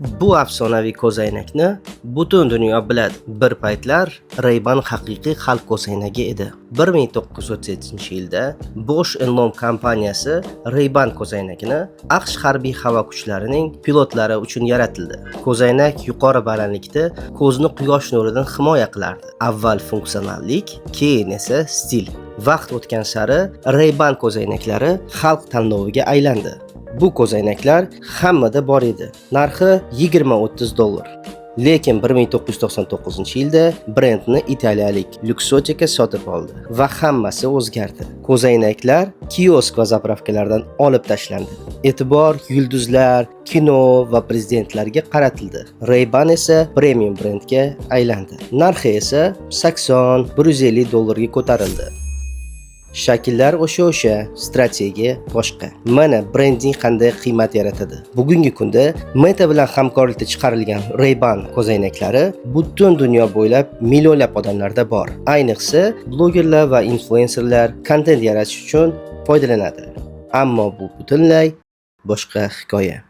Bu afsonaviy ko'zoynakni butun dunyo biladi. Bir paytlar Ray-Ban haqiqiy xalq ko'zoynagi edi. 1937-yilda Bosch Lomb kompaniyasi Ray-Ban ko'zoynagini AQSh harbiy havo kuchlarining pilotlari uchun yaratildi. Ko'zoynak yuqori balandlikda ko'zni quyosh nuridan himoya qilardi. Avval funksionallik, keyin esa stil. Vaqt o'tgan sari Ray-Ban ko'zoynaklari xalq tanloviga aylandi. Bu ko'zoynaklar hammada bor edi. Narxi 20-30 dollar. Lekin 1999-yilda brendni italiyalik Luxottica sotib oldi va hammasi o'zgardi. Ko'zoynaklar kiosk va заправка lardan olib tashlandi. E'tibor yulduzlar, kino va prezidentlarga qaratildi. Ray-Ban esa premium brendga aylandi. Narxi esa 80-150 dollarga ko'tarildi. Shakllar o'sha-o'sha, strategiya boshqa. Mana brending qanday qiymat yaratadi. Bugungi kunda Meta bilan hamkorlikda chiqarilgan Ray-Ban ko'zoynaklari butun dunyo bo'ylab millionlab odamlarda bor. Ayniqsa, blogerlar va influenserlar kontent yaratish uchun foydalanadi. Ammo bu butunlay boshqa hikoya.